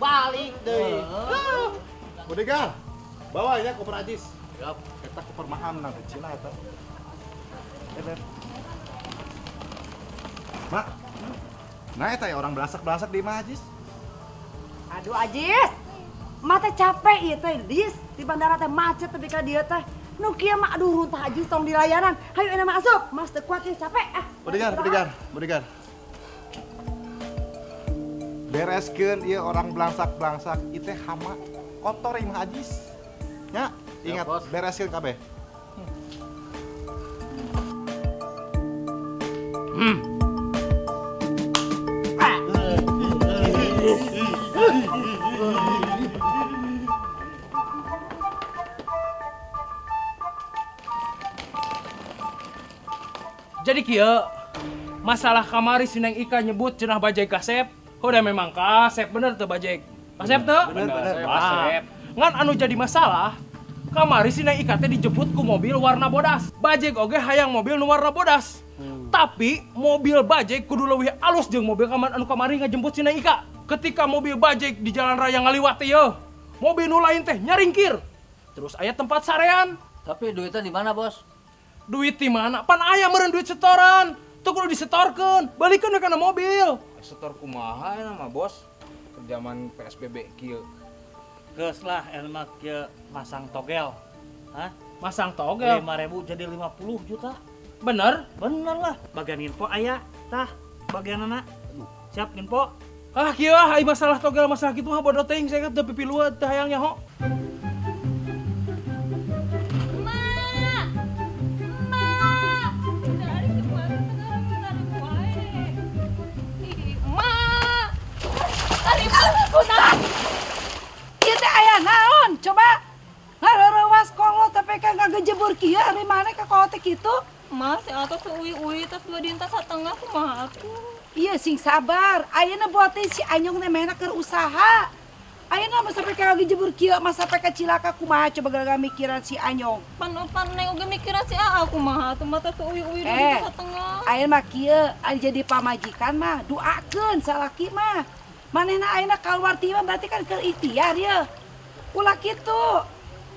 Balik deh. Bodegar, bawa ya koper Ajis. Siap. Eta koper mahal nang di Cina eta. Mak. Nah eta ya orang belasak-belasak di imah Ajis. Aduh Ajis. Mata capek ieu teh, Dis. Di bandara teh macet tapi ka dieu teh. Nu kieu mah aduh runtah Ajis tong di layanan. Hayu enak masuk. Mas teu kuat ieu capek ah. Bodegar, bodegar, bodegar. Bereskeun ieu orang belangsak-belangsak ieu teh hama kotor imah Ajis. Nya, ingat bereskeun kabeh. Jadi kieu masalah kamari si Neng Ika nyebut cenah bajai kasep. Udah memang kasep bener tuh bajai. Kasep tuh? Bener, bener. Kasep. Ngan anu jadi masalah, kamari si Neng Ika teh dijemput ku mobil warna bodas. Bajai oge hayang mobil nu warna bodas. Tapi mobil bajai kudu leuwih alus jeung mobil kamar anu kamari ngajemput si Neng Ika. Ketika mobil bajai di jalan raya ngaliwat teh yeuh, mobil nu lain teh nyaringkir. Terus aya tempat sarean. Tapi duitnya di mana, Bos? Duit di mana? Pan aya meureun duit setoran. Tuh kudu disetorkeun, balikeun we kana mobil. Setor kumaha ya mah bos, zaman PSBB kieu. Geus lah enak kieu masang togel. Hah? Masang togel? 5.000 jadi 50 juta. Bener? Bener lah. Bagian info aya, tah bagianana. Siap info. Ah kieu ah ai masalah togel masalah kitu mah bodoh teuing saya teu pipiluan teu hayang nyaho. Ieu teh aya naon? Coba ngareurewas kolot tapi ka ngagejebur kieu ari maneh ka kolot teh kitu? Mas, si atos uwi-uwi tas 2 dinta satengah kumaha atuh? Iya sing sabar. Ayeuna buat teh si Anyong teh mainna keur usaha. Ayeuna mah sampai ka ngagejebur kieu mah sampai ka cilaka kumaha coba gara-gara mikiran si Anyong. Pan-pan neng oge mikiran si Aa kumaha atuh mah tas uwi-uwi 2 dinta satengah. Ayeuna mah kieu ari jadi pamajikan mah doakeun salaki mah. Manehna ayeuna kaluar ti mah berarti kan keur ikhtiar ye. Ulah kitu.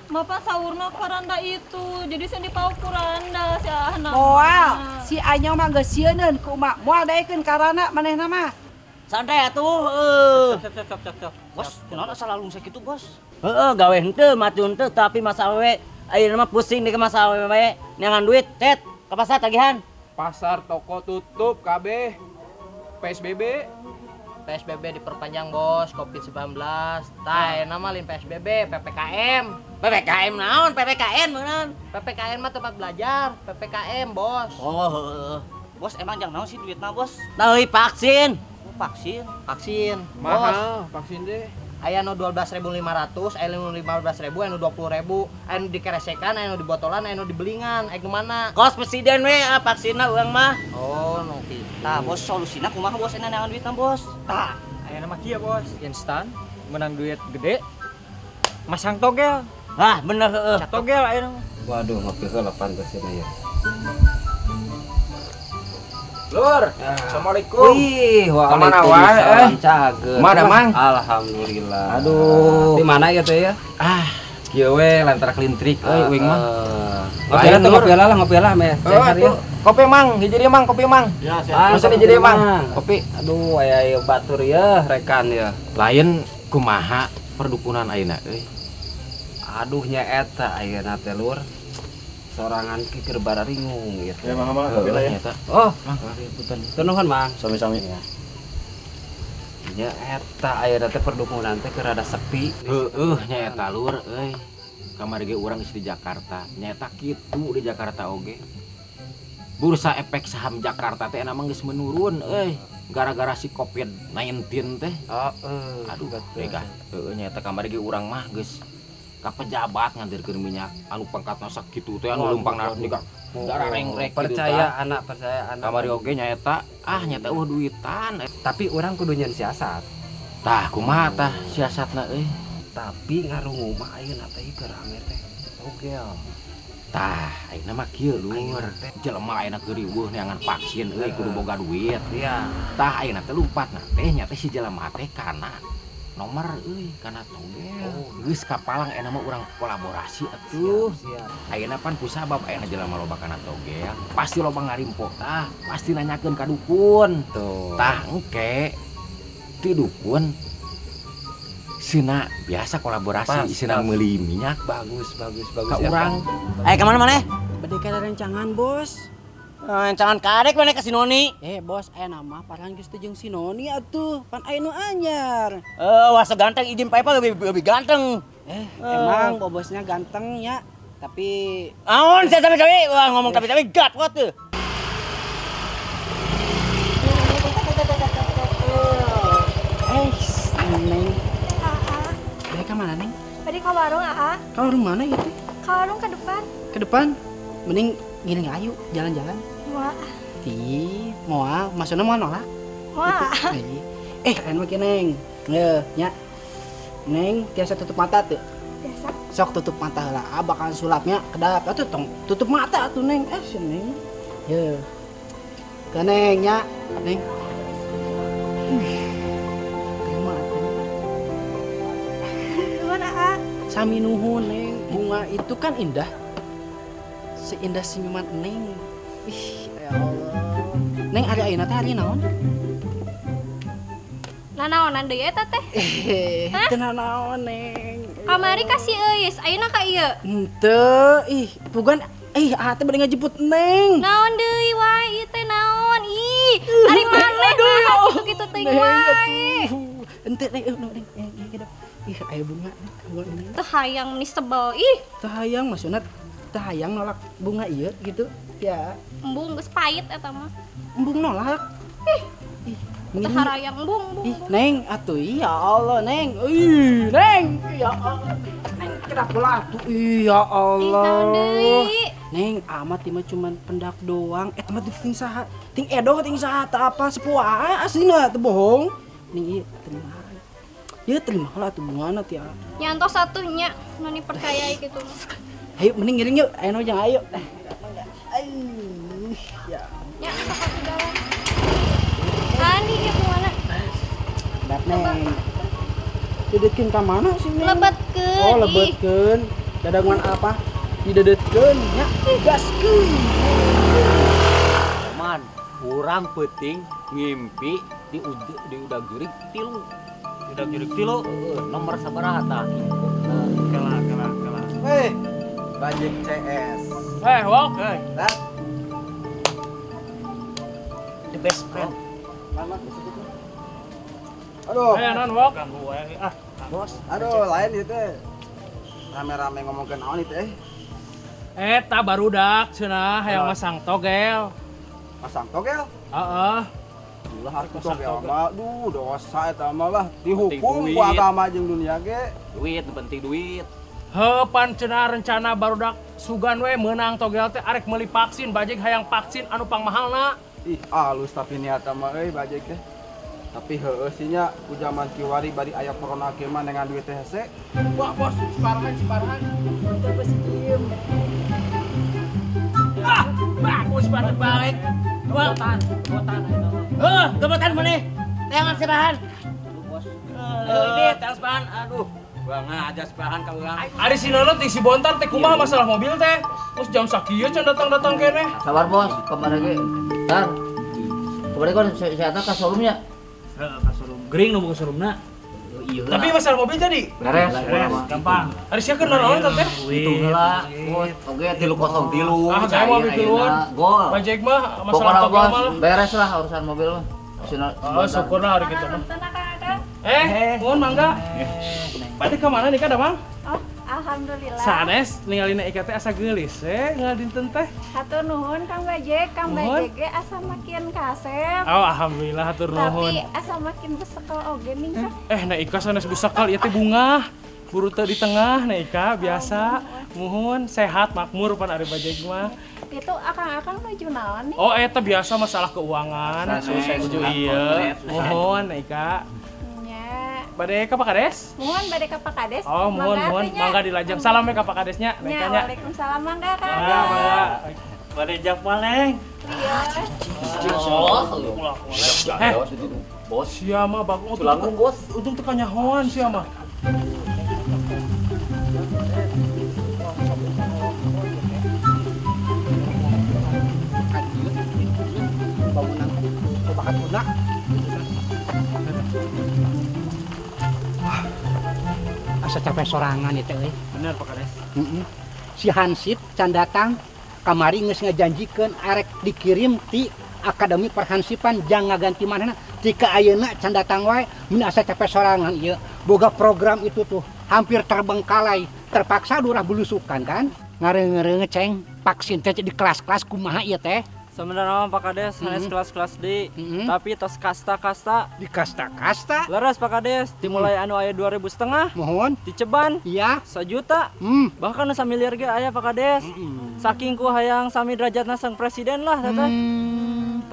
Bapak saurna karanda itu, jadi sing dipauk kuranda si Ahna. Moal, si Anyong mah geus sieuneun ku emak. Moal daekeun karana manehna mah. Santai atuh heuh. Cep. Bos, kunaon asa lalung sakitu, Bos? Heeh, gawe henteu, mati henteu, tapi masa awewe ayeuna mah pusing deui ka masa awewe bae. Neangan duit, cet, ka pasar tagihan. Pasar toko tutup kabeh. PSBB. PSBB diperpanjang bos, COVID-19. Tah, nama lain PSBB, PPKM. PPKM naon? PPKN meureun. PPKN mah tempat belajar, PPKM bos. Oh, heeh. Bos emang jang naon sih duitna, Bos? Nah, euy vaksin. Oh, vaksin. Vaksin. Mahal, vaksin deh. Aya nu 12.500, aya nu 15.000, aya nu 20.000, aya nu dikeresekan, aya nu dibotolan, aya nu dibelingan, aya nu mana? Kos presiden we vaksinna urang mah. Oh, nu kitu. Tah, bos solusina kumaha bos enak neangan duitna, Bos? Tah, aya nama kieu, Bos. Instan menang duit gede. Masang togel. Hah, bener heeh. Togel aya mah. Waduh, ngopi heula pantes ya. Lur, assalamualaikum. Wih, waalaikumsalam. Cager. Mana mang? Alhamdulillah. Aduh. Di mana ya teh ya? Ah, kieu we lantar kelintrik euy uing mah. Ngopi lah, ngopi lah, ngopi lah meh. Oh, kopi mang, hiji deui mang, kopi mang. Ya, siap. Masa hiji deui mang. Kopi. Aduh, aya ieu batur ya, rekan ya. Lain kumaha perdukunan ayeuna euy. Aduh nya eta ayeuna teh lur. Sorangan ki keur bararingung gitu. Ya Mang, Mang, kopi lah ya. Oh, Mang, punten. Teu nuhun, Mang. Sami-sami. Nya eta ayeuna teh perdukunan teh keur rada sepi. Heueuh nya eta lur euy. Kamari ge urang geus di Jakarta. Nya eta kitu di Jakarta oge. Bursa efek saham Jakarta teh emang geus menurun euy. Gara-gara si Covid-19 teh. Heeh. Aduh, tega. Heueuh nya eta kamari ge urang mah geus ka pejabat nganterkeun minyak anu pangkatna sakitu teh anu leumpangna nika darah rengrek kitu. Percaya anak, percaya anak. Kamari oge nya eta ah nya teh eueuh duitan. Tapi urang kudu nyeun siasat. Tah kumaha tah siasatna euy? Tapi ngarungu mah ayeuna teh keur rame teh togel. Tah ayeuna mah kieu lur. Jelema ayeuna keur riweuh neangan vaksin euy kudu boga duit. Iya. Tah ayeuna teh lumpatna teh nya teh si jelema teh kana nomor euy kana togel. Geus kapalang ayeuna mah urang kolaborasi atuh. Ayeuna pan kusabab ayeuna jelema loba kana togel, pasti loba ngarimpo tah, pasti nanyakeun ka dukun. Tuh. Tah engke ti dukun sina biasa kolaborasi sina meuli minyak. Bagus bagus bagus. Ka urang. Ayo ka mana maneh? Bade kana rencangan, Bos. Rencangan kadek maneh ka si Noni. Bos, aya nama Parhan geus teu jeung si Noni atuh. Pan aya nu anyar. Wah seganteng izin Paipa lebih ganteng. Emang bobosnya ganteng ya, tapi aon saya tapi wah ngomong tapi gat kuat tuh. Neng. Bade ka mana, Neng? Bade ka warung, Aa. Ka warung mana itu? Ka warung ke depan. Ke depan? Mending ngiring ayu jalan-jalan. Moal. Ih, moal. Maksudnya moal nolak? Moal. Kalian makin Neng. Nya. Neng, tiasa tutup mata tuh. Biasa. Sok tutup mata lah, bakalan sulapnya kedap. Atuh tong tutup mata tuh, Neng. Si Neng. Ye. Ke Neng nya, Neng. Terima atuh. Nuhun, Aa. Sami nuhun, Neng. Bunga itu kan indah. Seindah senyuman Neng. Ih, ya Allah. Neng ari ayeuna teh ari naon? Nanaonan deui eta teh? Teu nanaon, Neng. Kamari ka si Euis, ayeuna ka ieu. Henteu, ih, puguan ih aa teh bade ngajemput Neng. Naon deui wae ieu teh naon? Ih, ari maneh nah kitu-kitu teuing wae. Henteu, Neng, Neng, kedap. Ih, aya bunga, Neng. Teu hayang meni sebel, ih. Teu hayang maksudna teu hayang nolak bunga ieu gitu ya. Embung geus pahit eta mah. Embung nolak. Ih. Ih, teu harayang embung, embung. Ih, Neng atuh ya Allah, Neng. Ih, Neng, ya Allah. Neng kenapa lah atuh? Ih, ya Allah. Ih, Neng, amat mah cuman pendak doang. Eta mah ting saha? Ting edoh ting saha teu apa sepuh aslina teu bohong. Neng ieu terima. Ya terima lah atuh bungana ti. Nyantos atuh nya, noni percaya gitu mah. Ayo mending ngiring yuk, ayo nojang ayo. Ayo, ya. Ya, sok atuh jalan. Ani ieu bungana. Dap Neng. Dedetkeun ka mana sih Neng? Lebetkeun. Oh, lebetkeun. Dadangan apa? Didedetkeun nya, gaskeun. Man, urang peuting ngimpi di udag jurig tilu. Udag jurig tilu? Nomor sabaraha tah? Kela kela kela. Hei. Bajik CS. Wok. Lat. The best friend. Mana Aduh. Ayo non wok. Ganggu wae ah. Bos. Aduh, lain ieu teh. Rame-rame ngomongkeun naon ieu teh? Eta barudak cenah hayang masang togel. Masang togel? Heeh. Ulah harus togel mah. Duh, dosa eta mah lah. Dihukum ku agama jeung dunia ge. Duit, penting duit. Heupan cenah rencana barudak sugan we meunang togel teh arek meuli vaksin, bajeg hayang vaksin anu pangmahalna. Ih, alus tapi niatna mah euy bajeg teh. Tapi heueuh sih nya ku jaman kiwari bari aya corona kieu mah dengan duit teh hese. Wah, bos, separahan. Teu bos diem. Ah, bagus banget balik. Gemotan, gemotan. Heuh, gemotan maneh. Teangan sebahan. Aduh, bos. Teangan sebahan, aduh. Gua ngajar sebahan ka urang. Ari si Nono ting si Bontar teh kumaha masalah mobil teh? Terus jam sakieu can datang-datang keneh. Sabar bos, kemarin ge. Tar. Kemarin kan saya ka showroom nya. Heeh, ka showroom. Gering nu boga showroomna. Tapi masalah mobil jadi? Beres, gampang. Ari sia keur nanaon teh? Itu heula. Oge 3-03. Ah, saya mobil duluan. Gol. Bajek mah masalah togel mah. Beres lah urusan mobil mah. Oh, syukurlah hari gitu mah. Mohon mangga. Bade ka mana nih ka Damang? Oh, alhamdulillah. Sanes ningalina Ika teh asa geulis ngadinten teh. Hatur nuhun Kang Bajek, Kang Bajek ge asa makin kasep. Oh, alhamdulillah hatur nuhun. Tapi asa makin besekal oge nih Kang. Nah Ika sanes besekal ieu teh bungah. Buru teu di tengah nah Ika biasa. Muhun sehat makmur pan ari Bajek mah. Itu akang-akang nuju naon nih? Oh, eta biasa masalah keuangan. Nuju ieu. Muhun nah Ika. Bade ka Pak Kades? Mohon bade ka Pak Kades. Oh, mohon, mohon. Mangga dilajeng. Salam ya ka Pak Kadesnya. Nya, waalaikumsalam mangga Kang. Ya, mangga. Bade jak paleng. Iya. Bos, sia mah bagong. Bos. Untung teu kanyahoan sia mah. Bangunan bakat unak. Asa capek sorangan itu euy. Bener Pak Kades. Si Hansip can datang kamari geus ngajanjikeun arek dikirim ti Akademi Perhansipan jang ngaganti manehna ti ka ayeuna can datang wae mun asa capek sorangan ieu. Boga program itu tuh hampir terbengkalai, terpaksa durah belusukan kan. Ngareungereunge ceng vaksin teh di kelas-kelas kumaha ieu teh. Sebenarnya mah Pak Kades sanes kelas-kelas D, tapi tos kasta-kasta. Di kasta-kasta? Leres Pak Kades, dimulai anu aya 2.500. Mohon. Diceban. Iya. 1 juta. Bahkan nu samiliar ge aya Pak Kades. Saking ku hayang sami derajatna sang presiden lah teteh.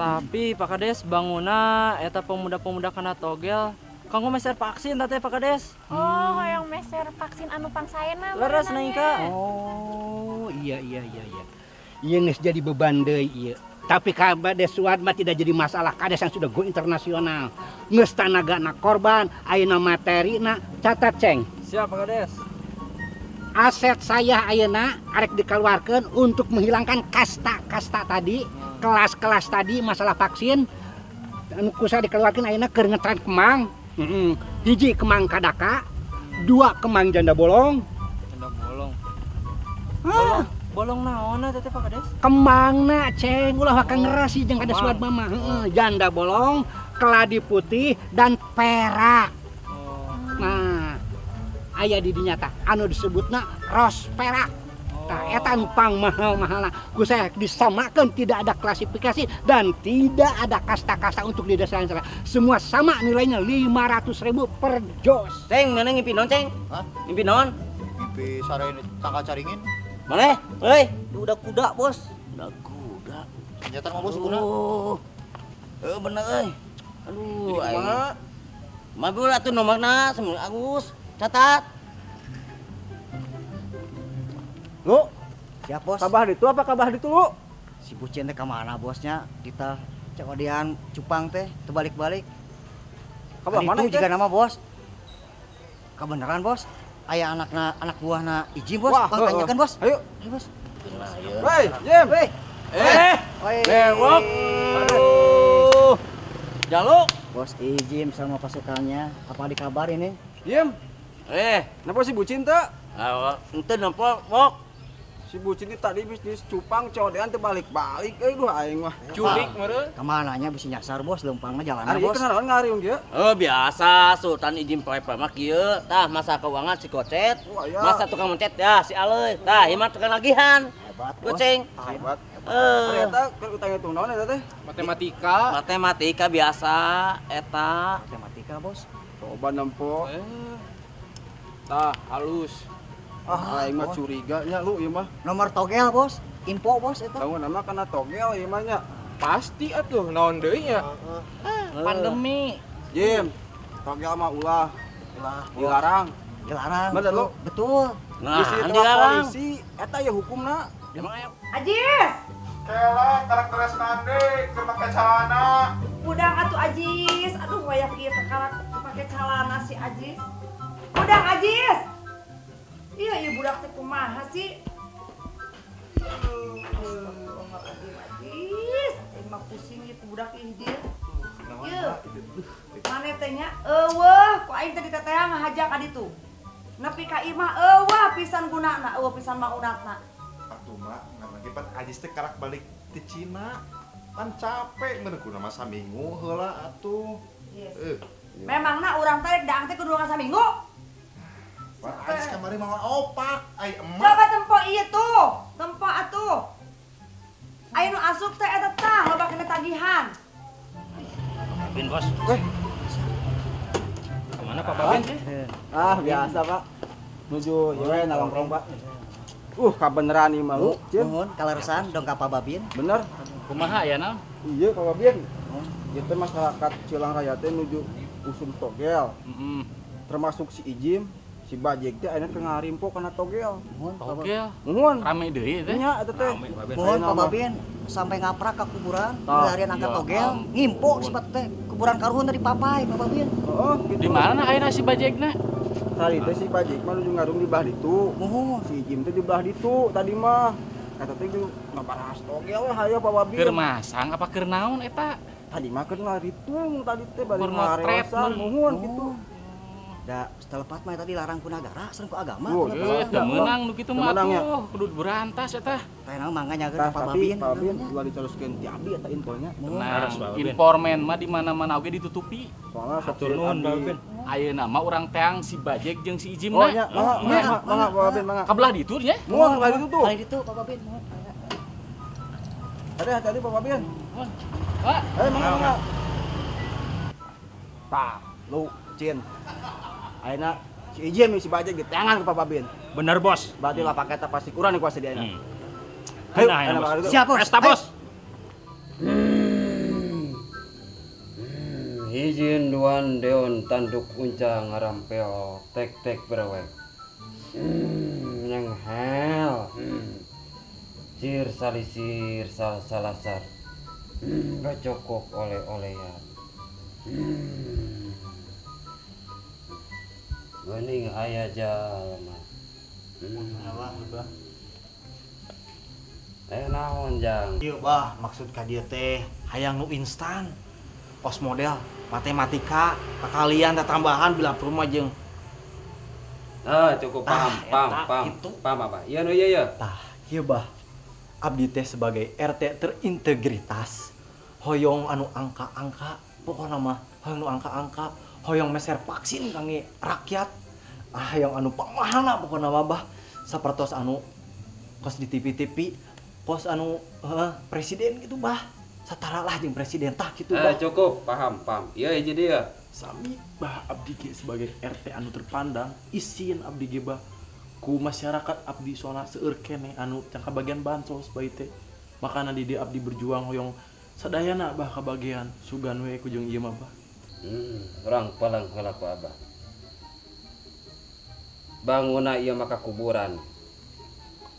Tapi Pak Kades banguna eta pemuda-pemuda kana togel kanggo meser vaksin teteh Pak Kades. Oh, hayang meser vaksin anu pangsaena. Leres Neng Ika. Oh, iya iya iya iya. Ieu geus jadi beban deui ieu. Tapi Kades Suad mah tidak jadi masalah. Kades yang sudah go internasional. Geus tanagana korban, ayeuna materina catat ceng. Siap Pak Kades. Aset saya ayeuna arek dikeluarkan untuk menghilangkan kasta-kasta tadi, kelas-kelas tadi masalah vaksin. Anu ku saya dikeluarkan ayeuna keur ngetren kemang. Hiji kemang kadaka, dua kemang janda bolong. Janda bolong. Bolong. Bolong naonna teteh Pak Kades? Kemangna ceng, ulah waka ngeras sih jeung Kades Suad mama. Heeh, janda bolong, keladi putih dan perak. Nah, aya di dinya tah anu disebutna ros perak. Tah eta anu pang mahal-mahalna. Ku saya disamakeun tidak ada klasifikasi dan tidak ada kasta-kasta untuk di desa lain. Semua sama nilainya 500.000 per jos. Ceng, mana ngimpi naon, Ceng? Hah? Ngimpi naon? Ngimpi sare tangkal caringin. Mana? Hei, udah kuda, Bos. Udah kuda. Senjata mah Bos guna. Bener euy. Aduh, aing. Mabul atuh nomorna semua Agus. Catat. Lu, siap, Bos. Kabah ditu apa kabah ditu lu? Si bucin teh ka mana bosnya? Kita cokodian cupang teh terbalik-balik. Kabah mana itu juga nama bos? Kebenaran, Bos. Aya anakna anak buahna izin bos, bang tanyakan bos. Ayo. Ayo bos. Hei, Jim. Hei. Bewok. Aduh. Jaluk. Bos izin sama pasukannya, apa dikabar ini? Jim. Napa si bucin teh? Ente napa, Bok? Si bucin ini tadi bisnis cupang codean teh balik-balik euy duh aing mah. Culik meureun. Kamananya bisa nyasar bos, leumpangna jalanna Ari bos. ieu kenaon ngariung kieu? Oh biasa, Sultan izin poe-poe mah kieu. Tah masa keuangan si Kocet, masa tukang mencet ya si Aleuy. Tah ieu mah tukang nagihan. Hebat bos. Goceng. Hebat. Ari eta keur utang hitung naon eta teh? Matematika. Matematika biasa eta. Matematika bos. Coba nempo. Tah halus. Ah, aing mah curiga nya lu ieu mah. Nomor togel bos, info bos eta. Bangun nama kana togel ieu mah nya. Pasti atuh naon deui nya. Pandemi. Jim, togel mah ulah. Ulah. Dilarang. Dilarang. Bener lu? Betul. Nah, di dilarang. Polisi eta ya hukumna. Ajis. Kela karakteres nande keur make celana. Udang atuh Ajis. Aduh wayak ieu teh make celana si Ajis. Udang Ajis. Iya, iya budak teh kumaha sih? Astagfirullahaladzim, Ajis. Aing mah pusing ieu ku budak ieu. Ieu. Mane teh teh nya eueuh ku aing teh diteteang ngahaja ka ditu. Nepi ka imah eueuh pisan gunana, eueuh pisan maunatna. Atuh mak, ngan lagi pan Ajis teh karak balik ti Cina. Pan capek meureun kuna mah saminggu heula atuh. Yes. Memangna urang teh daang teh kudu saminggu? Pan Ajis kamari mawa opak, ai emak. Coba tempo ieu tuh, tempo atuh. Aya nu asup teh eta tah loba kena tagihan. Babin bos. Kemana Pak Babin? Ah, biasa Pak. Nuju ieu we nongkrong Pak. Kabeneran ieu mah. Nuhun, kaleresan dong ka Pak Babin. Bener. Kumaha ya naon? Iya Pak Babin. Ieu teh masyarakat Cilang Raya teh nuju usum togel. Termasuk si Ijim, si Bajeg teh ayeuna teh ngarimpo kana togel. Togel. Nuhun. Rame deui teh. Nya eta teh. Nuhun Pak Babin, sampai ngaprak ka kuburan, larian angkat togel, ngimpo sifat teh kuburan karuhun tadi papai Pak Babin. Heeh, gitu. Di mana ayeuna si Bajegna? Tadi teh si Bajeg mah nuju ngarung di belah ditu. Nuhun. Si Ijim teh di belah ditu tadi mah. Eta teh ngabaras togel we hayo Pak Babin. Keur masang apa keur naon eta? Tadi mah keur ngaritung tadi teh bari ngarewasan nuhun kitu. Da telepat mah tadi larang ku nagara sareng ku agama. Teu meunang nu kitu mah atuh kudu berantas eta. Teh naon mangga nyageun ka Pak Babin. Pak Babin ulah dicaroskeun ti abdi eta infonya. Tenang, informen mah di mana-mana oge ditutupi. Soalna sok nuhun Babin. Ayeuna mah urang teang si Bajeg jeung si Ijim na. Oh nya, mangga mangga Pak Babin mangga. Ka belah ditu nya? Muhun ka ditu tuh. Ka ditu Pak Babin muhun. Hati hati Pak Babin. Muhun. Pak. Eh mangga mangga. Tah, lu Cin. Ayeuna si Ijim si Bajeg diteangan ke Pak Babin. Bener bos. Berarti lah paketnya pasti kurang nih kuasa dia. Ayo, bos. Siap bos. Pesta bos. Izin duan deon tanduk unca ngarampeo tek tek berewek. Yang hel. Sir salisir sal salasar. Bacokok oleh-olehan. Gening aya jalma. Abah. Naon jang? Ieu bah maksud ka dieu teh hayang nu instan. Pos model matematika kakalian tambahan bila perlu mah jeung. Ah cukup paham paham paham. Paham apa? Ieu nu ieu ya. Tah, ieu bah. Abdi teh sebagai RT terintegritas. Hoyong anu angka-angka, pokona mah hoyong nu angka-angka. Hoyong meser vaksin kangge rakyat, ah yang anu pamahana pokona mah bah sapertos anu kos di TV-TV kos anu presiden gitu bah satara lah jeung presiden tah gitu bah. Cukup paham paham iya jadi ya sami bah abdi ge sebagai RT anu terpandang isin abdi ge bah ku masyarakat abdi soalna seueur keneh anu can kabagian bansos bae teh makana di dieu abdi berjuang hoyong sadayana bah kabagian sugan we ku jeung ieu mah bah. Orang palang heula ku abah. Banguna ieu mah kuburan.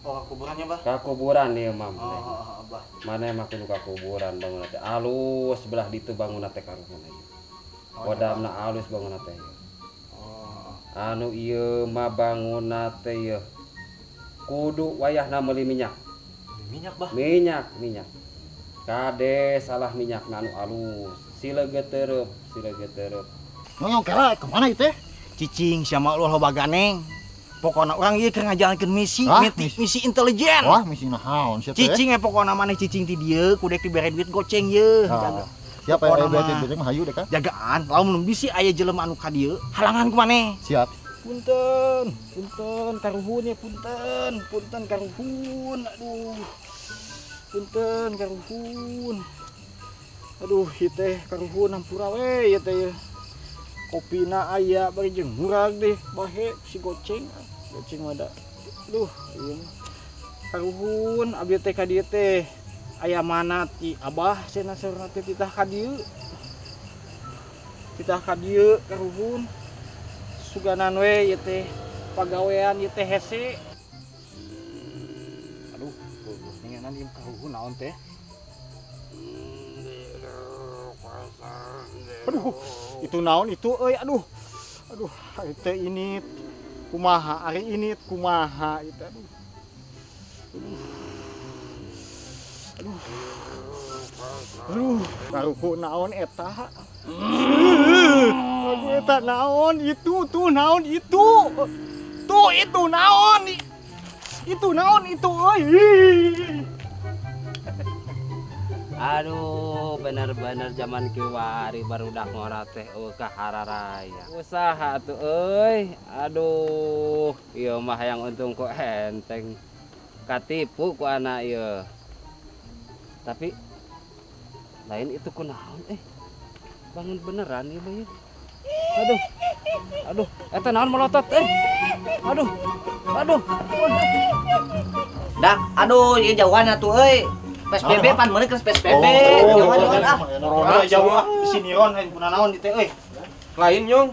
Oh, kuburannya, Bah? Kakuburan ieu mah. Oh, Abah. Mana mah kudu kakuburan bangunna teh alus belah ditu bangunna teh karuhun ieu. Kodamna alus bangunna teh ieu. Oh. Anu ieu mah bangunna teh ieu. Kudu wayahna meuli minyak. Minyak, Bah? Minyak, minyak. Kade salah minyakna anu alus. Sileugeut tereup, sileugeut tereup. Ngomong kela kemana itu? Cicing sama lu loba ganeng. Pokona urang ieu keur ngajalankeun misi, misi intelijen. Wah, misi naon sia teh? Cicing pokona maneh cicing ti dieu kudek dibere duit goceng ye. Jaga. Siap aya duit mah hayu deh ka. Jagaan, lamun bisi aya jelema anu ka dieu, halangan ku maneh. Siap. Punten, punten karuhun ya punten, punten karuhun. Aduh. Punten karuhun. Aduh, ieu teh karuhun hampura we ieu teh. Kopina aya bari jeung murag deh, bahe si goceng. Goceng mah da. Aduh, ieu mah. Karuhun abdi teh ka dieu teh. Aya mana ti abah cenah saurna teh titah ka dieu. Titah ka dieu karuhun. Suganan we ieu teh pagawean ieu teh hese. Aduh, ninganan ieu karuhun naon teh? Aduh, itu naon itu euy, aduh. Aduh, ari teh ini kumaha, ari ini kumaha itu aduh. Aduh. Aduh, karuhun naon eta? Eta naon itu tuh naon itu. Tuh itu naon. Itu naon itu euy. Aduh, bener-bener zaman kiwari barudak ngora teh eueuh ka hararaya. Usaha tuh euy. Aduh, ieu mah hayang untung ku enteng. Katipu ku anak ieu. Tapi lain itu kunaon eh. Bangun beneran ieu mah ieu. Aduh. Aduh, eta naon melotot eh. Aduh. Aduh. Dah, aduh ieu jauhan atuh euy. PSBB pan meuni keur PSBB. Jauhan ah. Corona jauh ah. Di siniron lain kunanaon di teh euy. Lain nyong.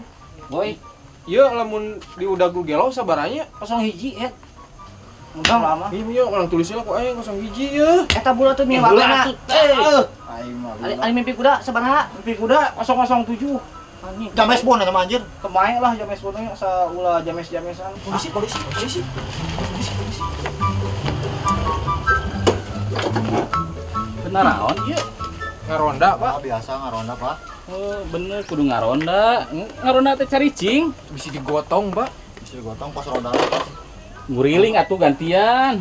Boy. Ieu lamun di udag gelo sabaranya 01 het. Mudah lama. Iya, orang tulisnya lah kok aing 01 ye. Eta bulan tuh miwakna. Eh. Aing mah. Ari mimpi kuda sabaraha? Mimpi kuda 007. Anjing. James Bond eta mah anjir. Kemae lah James Bond nya asa ulah james-jamesan. Polisi, polisi, polisi. Polisi, polisi. Bener naon ieu? Ngaronda, Pak. Biasa ngaronda, Pak. Oh, bener kudu ngaronda. Ngaronda teh caricing. Bisa digotong, Pak. Bisa digotong pas ronda, Pak. Nguriling atuh gantian.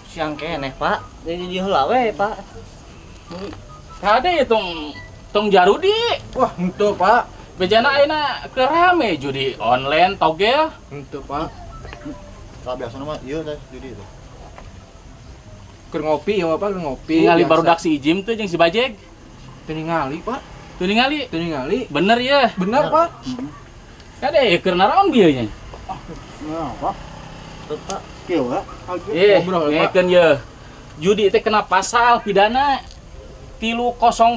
Siang keneh, Pak. Jadi di heula we, Pak. Kade ya tong tong jarudi. Wah, henteu, Pak. Bejana ayeuna keur rame judi online togel. Henteu, Pak. Tah biasana mah ieu teh judi teh. Keur ngopi ya, Pak, keur ngopi. Ningali barudak si Ijim tuh jeung si Bajeg. Teu ningali, Pak. Teu ningali? Teu ningali. Bener ya? Bener, Pak. Kade keur naraon bieu nya? Nah, Pak. Pak, kieu we. Ngobrol, Pak. Ye. Judi teh kena pasal pidana 303.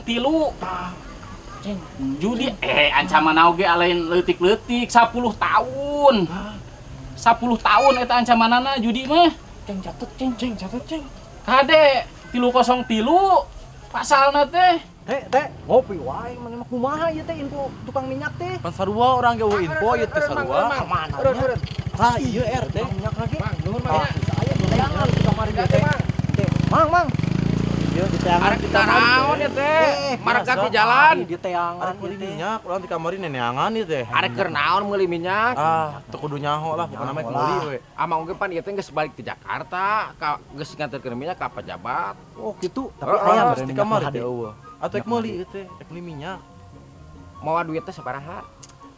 Judi ancaman oge lain leutik-leutik 10 tahun. 10 tahun eta ancamanana judi mah. Ceng catet ceng ceng catet ceng. Kade 303 pasalna teh. Teh teh ngopi wae maneh mah kumaha ieu teh info tukang minyak teh. Pan sarua urang ge eueuh info ieu teh sarua. Kamana nya? Tah ieu RT minyak lagi. Mang, nuhun Mang. Aya diteangan tukang mari teh. Mang, mang. Ieu diteangan. Arek naon ieu teh? Market di jalan. Diteangan arek meuli minyak, urang di kamari neneangan ieu teh. Arek keur naon meuli minyak? Ah, teu kudu nyaho lah pokona mah meuli we. Amang oge pan ieu teh geus balik ti Jakarta, ka geus nganterkeun minyak ka pejabat. Oh, kitu. Tapi aya di kamari teh eueuh. Atuh ek meuli ieu teh, ek meuli minyak. Mawa duit teh sabaraha?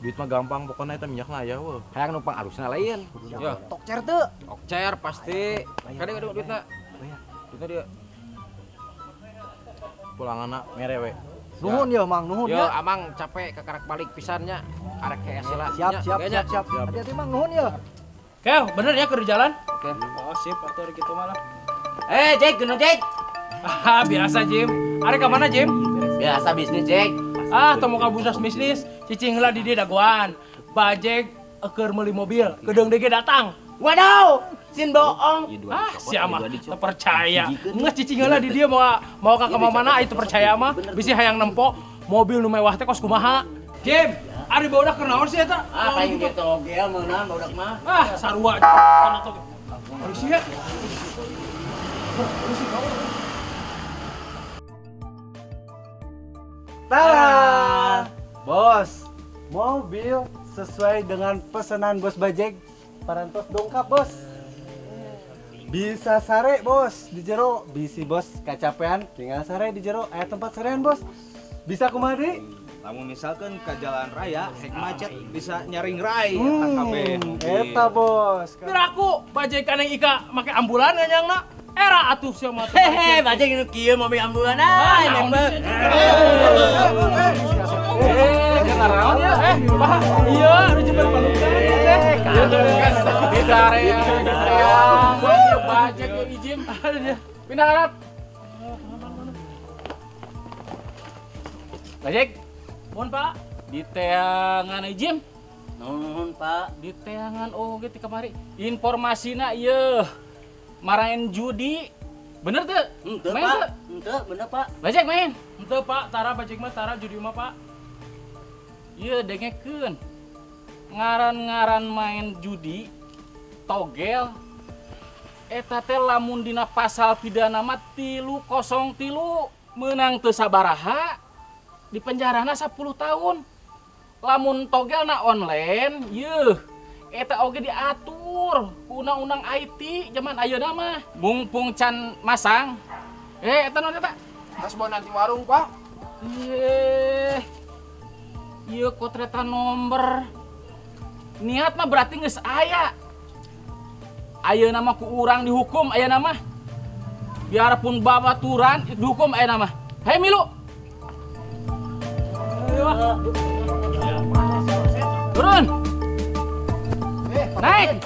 Duit mah gampang pokona eta minyakna aya we. Hayang numpang alusna lain. Ya. Tokcer teu? Tokcer pasti. Kade kade duitna. Duitna dia. Pulanganna mere we. Nuhun ya Mang, nuhun ya. Yo Amang capek kakarak balik pisan nya. Arek hees lah. Siap, siap, siap, siap. Hati-hati Mang, nuhun ya. Oke, bener ya keur jalan? Oke. Oh, sip atuh kitu mah lah. Jack, geuna Jack. Ah, biasa Jim. Arek ka mana Jim? Biasa bisnis, Jack. Ah, teu muka busas bisnis, cicing heula di dieu dagoan. Bajeg keur meuli mobil, kedeung deui datang. Waduh, sin bohong. Ah, siapa teu percaya. Geus cicing heula di dieu mau ka mana itu percaya mah. Bisi hayang nempo mobil nu mewah teh kos kumaha. Jim, ari barudak keur naon sih eta? Ah, paling ge togel meunang barudak mah. Ah, sarua kana togel. Polisi ya. Polisi kawan. Tara! Bos, mobil sesuai dengan pesanan Bos Bajeg, parantos dongkap bos. Bisa sare bos di jero, bisi bos kacapean tinggal sare di jero, aya tempat sarean bos. Bisa kumaha deui? Lamun misalkan ke jalan raya, hek macet bisa nyaring rai eta kabeh. Eta bos. Piraku Bajeg kaneng Ika make ambulan nganyangna. Era atuh sia mah. Hehe, Bajeg nu kieu mobil ambulan ah, nembak. Kenaraon ya? Bah, iya, anu jember palukan teh. Ditarea, Bajeg ieu Ijim. Pindah harap. Bajeg. Mohon Pak. Di teangan Ijim. Nuhun Pak. Di teangan oge ti kamari. Informasina ieu. Marahin judi. Bener tuh? Henteu, main Pak. Tuh? Henteu, bener Pak. Bajeg main. Henteu Pak, tara bajeg mah tara judi mah Pak. Ieu dengekeun. Ngaran-ngaran main judi togel eta teh lamun dina pasal pidana mah 303 meunang teu sabaraha di penjarana 10 tahun. Lamun togelna online, yeuh eta oge diatur ku undang-undang IT zaman ayeuna mah. Mumpung can masang. Eta naon eta? Kasbon nanti warung, Pak. Ieu kotreta nomor. Niat mah berarti geus aya. Ayeuna mah ku urang dihukum ayeuna mah. Biarpun babaturan dihukum ayeuna mah. Hayu milu. Ayo. Turun. Naik.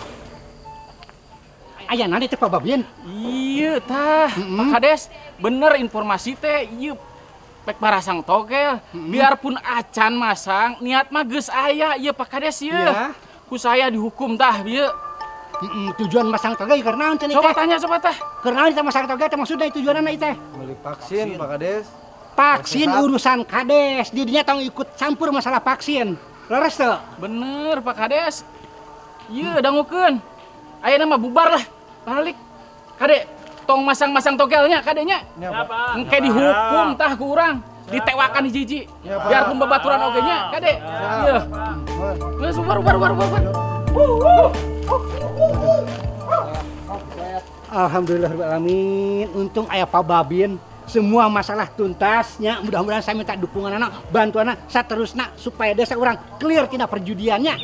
Aya nanti teh Pak Babin. Iya tah, Pak Kades, bener informasi teh ieu pek marasang togel. Biarpun acan masang, niat mah geus aya ieu Pak Kades ieu. Iya. Ku saya dihukum tah ieu. Tujuan masang togel keur naon cenah teh? Coba tanya coba tah. Keur naon teh masang togel teh maksudna tujuanna ieu teh? Beli vaksin Pak Kades. Vaksin urusan Kades, didinya tong ikut campur masalah vaksin. Leres teu? Bener Pak Kades. Ieu dangukeun. Ayeuna mah bubar lah. Balik. Kade, tong masang-masang togelnya kadenya. Engke dihukum tah ku urang, ditewakan hiji-hiji. Biarpun babaturan oge nya, kade. Ieu. Geus bubar bubar bubar. Alhamdulillah rabbil alamin. Untung aya Pak Babin. Semua masalah tuntasnya. Mudah-mudahan saya minta dukungan anak, bantuan anak saterusna supaya desa urang clear tina perjudiannya.